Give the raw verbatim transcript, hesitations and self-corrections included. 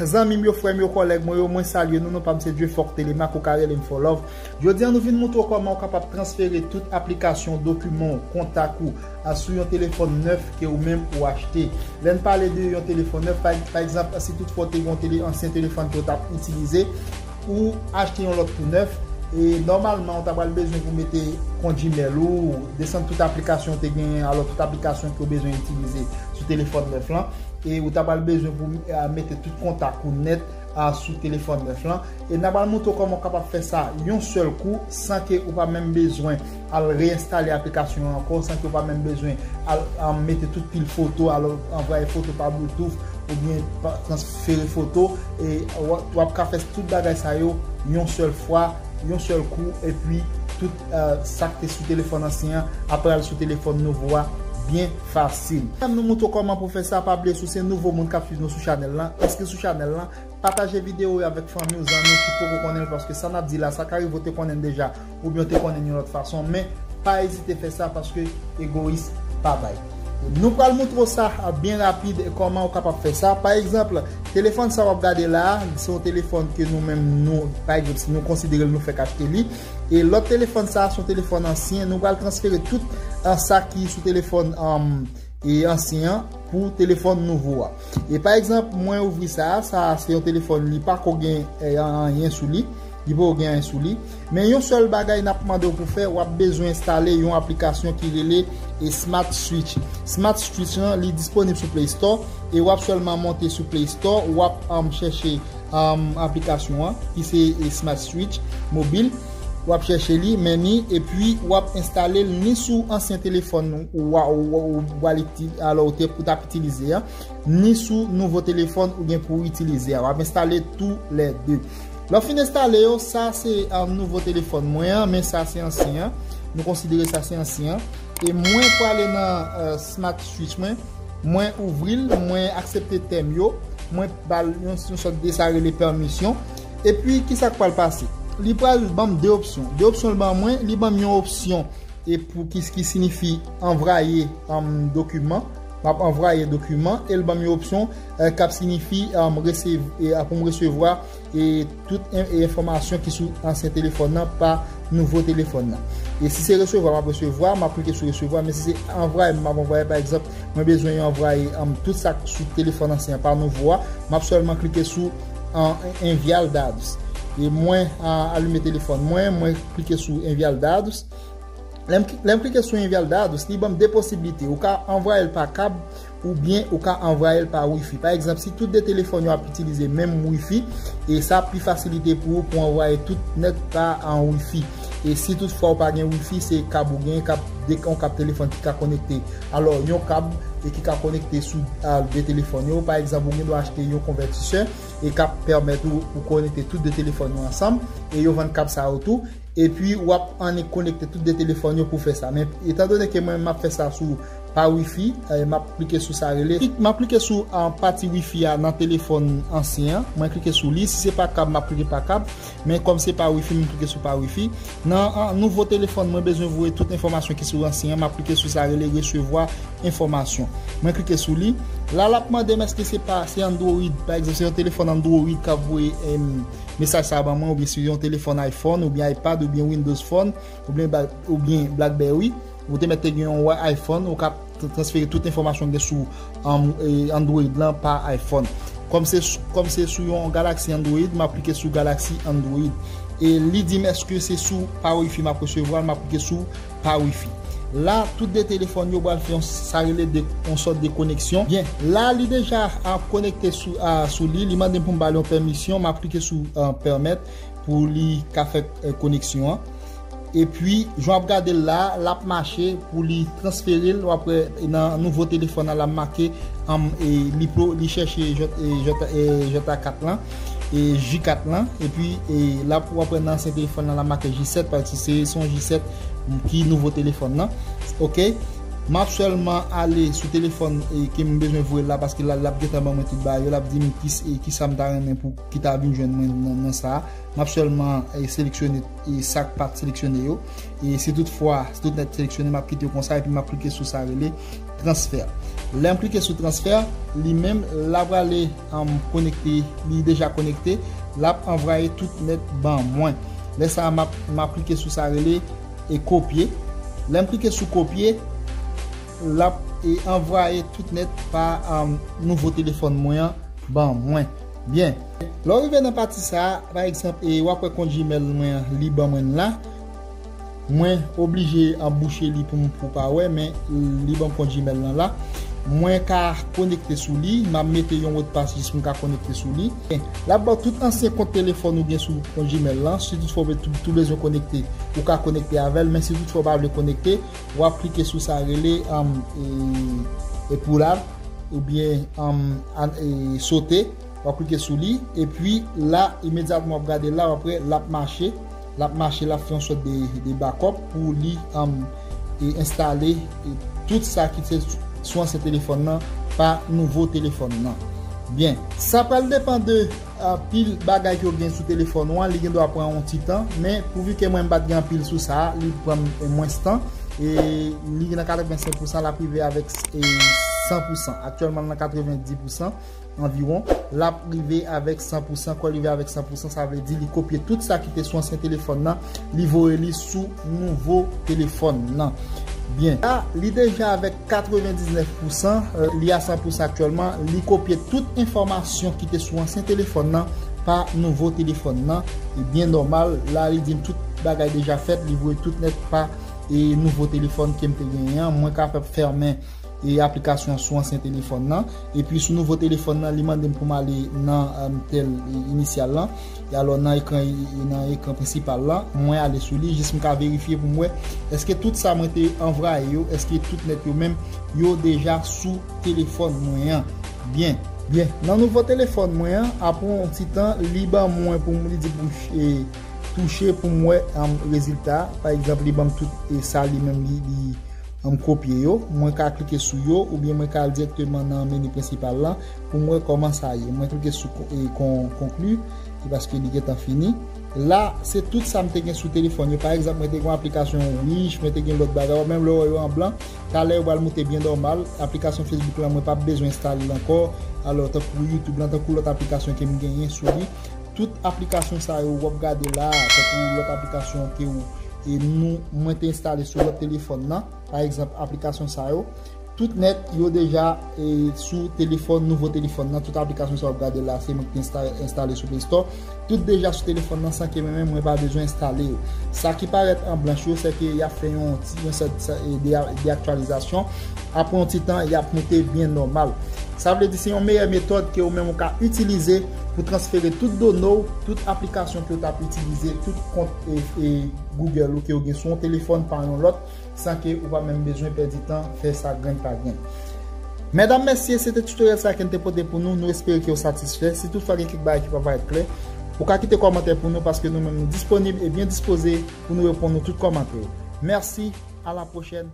Zanmi m yo, frè m yo, kòlèg mwen yo, mwen salye nou. Non pa m se Dieuforc Telemaque, ou ka rele m For Love. Jodi a nou vin moutre w kòman ou kapab transfere tout aplikasyon, dokiman w, kontak ou, a, sou yon telefòn nèf ke ou menm ou achte. Lè n pale de yon telefòn nèf, pa, pa egzanp, si toutfwa w te gen yon tele, ansyen telefòn ke w t ap itilize, ou achte yon lòt tou nèf, e nòmalman ou ta pral bezwen pou mete kont Gmail ou, desann tout aplikasyon ou te genyen, alò tout aplikasyon ke w bezwen itilize sou telefòn nèf lan, e ou ta pral bezwen pou, a, mete tout kontak ou nèt, a, sou telefòn nèf lan. E n a pral moutre w kòman w kapab fè sa yon sèl kou san ke ou pa menm bezwen al reenstale aplikasyon an ankò, san ke w pa menm bezwen al, a, mete tout pil foto, al anvwaye foto pa Bluetooth oubyen pa, transfere foto. E w, w ap ka fè tout bagay sa yo yon sèl fwa, yon sèl kou, epi tout, a, sa k te sou telefòn ansyen an ap pral sou telefòn nouvo a byen fasil. Kòm nou moutre w kòman pou fè sa, pa bliye si w se nouvo moun k ap swiv nou sou chanèl lan, enskri sou chanèl lan, pataje videyo yo avèk fanmi w, zanmi w ki poko konnen l, paske sa n ap di la, sa ka rive w te konnen l deja, oubyen w te konnen l yon lòt fason, men pa ezite fè sa paske egoyis pa bay. Nou pral moutre w sa, a, byen rapid, e kòman ou kapab fè sa. Pa egzanp, telefòn sa w ap gade la a, se yon telefòn ke nou menm, nou, pa egzanp, si nou konsidere l, nou fèk achte li. E lòt telefòn sa a, se yon telefòn ansyen. Nou pral transfere tout, a, sa ki sou telefòn, a, e ansyen an pou telefòn nouvo a. E pa egzanp, mwen ouvri sa a, sa a se yon telefòn, li pako gen, e, anyen sou li. Li poko gen anyen sou li. Men yon sèl bagay n ap mande w pou fè, w ap bezwen enstale yon aplikasyon ki rele, e, Smart Switch. Smart Switch lan, li disponib sou Play Store, e w ap sèlman monte sou Play Store, w ap, um, chèche, um, aplikasyon an, ki se, e, Smart Switch Mobile. W ap chèche li, men ni, epi w ap enstale l ni sou ansyen telefòn ou, ou, ou, ou, ou, alò, ou te, ou t ap itilize a, ni sou nouvo telefòn ou gen pou w itilize a. W ap enstale tou lè de. Lè w fin enstale yo, sa se, um, nouvo telefòn mwen an, men sa se ansyen an. Nou konsidere sa se ansyen an. E mwen prale nan, uh, Smart Switch mwen. Mwen ouvri l, mwen aksepte tèm yo. Mwen ba l yon, yon sòt de sa rele pèmisyon. Epi, kisa k pral pase? Li pral ban m de opsyon. De opsyon l ban mwen, li ban m yon opsyon e pou ki, ki sinifi anvwaye, um, dokiman. M ap anvwaye dokiman e l ban m yon opsyon, eh, k ap sinifi, um, resev-, e, pou m resevwa, e, tout en-, e, enfòmasyon ki sou ansyen telefòn nan pa nouvo telefòn nan. E si se resevwa, m ap resevwa, m ap klike sou resevwa, men si se anvwaye, m ap anvwaye, pa egzanp, mwen bezwen yo anvwaye, um, tout sa k sou telefòn ansyen an pa nouvo a, m ap sèlman klike sou, uh, enviar dados. E mwen, uh, alime telefòn mwen, mwen klike sou enviar dados. Lè m, lè m klike sou enviar dados, li ban m de posiblite. Ou ka anvwaye l pa kab, oubyen ou ka anvwaye l pa wifi. Pa egzanp, si tout de telefòn yo ap itilize menm wifi, e sa ap pi fasilite pou ou pou anvwaye tout nèt pa an wifi. E si toutfwa ou pa gen wifi, se kab ou gen, kab de, yon kab telefòn ki ka konekte. Alò, yon kab e ki ka konekte sou, a, de telefòn yo. Pa egzanp, ou gen dwa achte yon konvètisè e k ap pèmèt ou, ou konekte tout de telefòn yo ansanm, e yo vann kab sa yo tou. Epi w ap annik konekte tout de telefòn yo pou fè sa. Men etandone ke mwen m ap fè sa sou pa wifi, eh, m ap klike sou sa rele. M ap klike sou, ah, pati wifi a nan telefòn ansyen an. Mwen klike sou li. Si se pa kab, m ap klike pa kab. Men kòm se pa wifi, m klike sou pa wifi. Nan, ah, nouvo telefòn, mwen bezwen voye tout enfòmasyon ki sou ansyen an. M ap klike sou sa rele resevwa enfòmasyon. Mwen klike sou li. La, l ap mande m èske se pa, se Android. Pa egzanp, se yon telefòn Android k ap voye, em, mesaj sa a ban mwen, oubyen si yon telefòn iPhone, oubyen iPad, oubyen Windows Phone, oubyen Bla-, oubyen BlackBerry, ou te mèt te gen yon iPhone, ou ka t-, transfere tout enfòmasyon ki gen sou, um, e, Android lan pa iPhone. Kòm se s-, kòm se sou yon Galaxy Android, m ap klike sou Galaxy Android. E li di m èske se sou pa wifi m ap resevwa l, m ap klike sou pa wifi. La, tout de telefòn yo pral fè yon, sa rele de, yon sòt de koneksyon. Byen, la, li deja ap konekte sou, a, sou li. Li mande m pou m ba l yon pèmisyon. M ap klike sou, a, pèmèt pou li ka fè, e, koneksyon an. Epi, jan w ap gade l la, l ap mache pou li transfere l. W ap wè nan nouvo telefòn nan, l ap make, am, e, li plo-, li chèche J, e, J, e, J A kat lan, e, J kat lan. Epi, e, l ap, w ap wè nan ansyen telefòn nan, l ap make J sèt, paske se, se yon J sèt ki nouvo telefòn nan. Oke? M ap sèlman ale sou telefòn e ke m bezwen voye la, paske la l ap gentan ban mwen tout bagay yo, l ap di m ki, e kisa m ta renmen pou ki ta vin jwenn mwen nan, nan sa a. M ap sèlman e seleksyone e sa k pa t seleksyone yo. E si tout fwa, si tout nèt seleksyone, m ap kite yo konsa epi m ap klike sou sa rele transfè. Lè m klike sou transfè, li menm, l ap ale, um, konekte, li deja konekte, l ap anvwaye tout nèt ban mwen. Lè sa a, m ap, m ap klike sou sa rele e kopye. Lè m klike sou kopye, l ap e anvwaye tout nèt pa, um, nouvo telefòn mwen an ban mwen. Byen. Lè w rive nan pati sa a, pa egzanp, e w ap wè kont Gmail mwen an, li ban mwen l la. Mwen oblije anbouche li pou m, pou w pa wè, men li ban m kont Gmail lan la. Mwen ka konekte sou li, m ap mete yon modpas jis pou m ka konekte sou li. L ap ba w tout ansyen kont telefòn ou gen sou kont Gmail lan. Si toutfwa w tou, tou bezwen konekte, ou ka konekte avè l, men si toutfwa w pa vle konekte, w ap klike sou sa rele, um, e, e pull out, oubyen, um, an-, e, sote, w ap klike sou li, epi la, imedyatman w ap gade la, w ap wè, l ap mache, l ap mache, l ap fè yon sòt de, de backup pou li, um, e, enstale, e, tout sa ki te sou ansyen telefòn nan pa nouvo telefòn nan. Byen, sa pral depann de anpil bagay ke w gen sou telefòn ou an, li gen dwa pran yon ti tan, men pouvi ke mwen m pa t gen anpil sou sa a, li pran m mwens tan, e li nan katrevensenk pousan, l ap rive avèk, e, san pousan. Aktyèlman, l nan katrevendi pousan anviwon, l ap rive avèk san pousan. Kò l rive avèk san pousan, sa vle di li kopye tout sa ki te sou ansyen telefòn nan, li voye li sou nouvo telefòn nan. Byen. La, li deja avèk katrevendiznèf pousan, e, li a san pousan aktyèlman, li kopye tout enfòmasyon ki te sou ansyen telefòn nan pa nouvo telefòn nan. E byen nòmal, la li di m tout bagay deja fèt, li voye tout nèt pa, e, nouvo telefòn ke m te genyen an. Mwen ka fè fèmen e aplikasyon sou ansyen telefòn nan. Epi sou nouvo telefòn nan, li mande m pou m ale nan, um, tèl, e, inisyal lan. E alò nan ekran, e, nan ekran prensipal la, mwen ale sou li, jis m ka verifye pou m wè èske tout sa mwen te anvwaye yo, èske tout nèt yo menm, yo deja sou telefòn mwen an. Byen. Byen, nan nouvo telefòn mwen an, apre yon ti tan, li ban mwen pou m, li di pou m, e, touche pou m wè, um, rezilta. Pa egzanp, li ban m tout, e, sa li menm, li, li, m kopye yo, mwen ka klike sou yo, oubyen mwen ka al dirèkteman nan meni prensipal la pou m wè kòman sa ye. Mwen klike sou kon-, e, kon-, konkli, e paske li gentan fini. La, se tout sa m te gen sou telefòn yo. Pa egzanp, mwen te gen yon aplikasyon Wish, mwen te gen lòt bagay, menm lè w wè yo an blan, talè yo pral moute byen nòmal. Aplikasyon Facebook la, mwen p ap bezwen enstale l ankò. Alò, tankou YouTube lan, tankou lòt aplikasyon ke m genyen sou li, tout aplikasyon sa yo w ap gade la, tankou lòt aplikasyon ke w, e nou, mwen te enstale sou lòt telefòn nan, pa egzanp, aplikasyon sa yo, tout nèt yo deja, e, sou telefòn, nouvo telefòn nan. Tout aplikasyon sa w ap gade la, se mwen ki te ensta-, enstale sou Play Store. Tout deja sou telefòn nan san ke mwen menm, mwen pa bezwen enstale yo. Sa ki parèt an blanch yo, se ke y ap fè yon ti, yon sèt, e, de, de aktyalizasyon. Apre yon ti tan, y ap moute byen nòmal. Sa vle di se yon meyè metòd ke ou menm ou ka itilize pou transfere tout done w, tout aplikasyon ke w t ap itilize, tout kont, e, e, Google ou ke w gen sou yon telefòn pa yon lòt, san ke ou pa menm bezwen pèdi tan fè sa grenn pa grenn. Medam, mesye, se te tutorial sa ke n te pote pou nou. Nou espere ke w satisfè. Si toutfwa gen kèk bagay ki pa parèt klè, ou ka kite kòmantè pou nou, paske nou menm nou disponib e byen dispoze pou nou reponn nou tout kòmantè yo. Mèsi, a la pwochèn.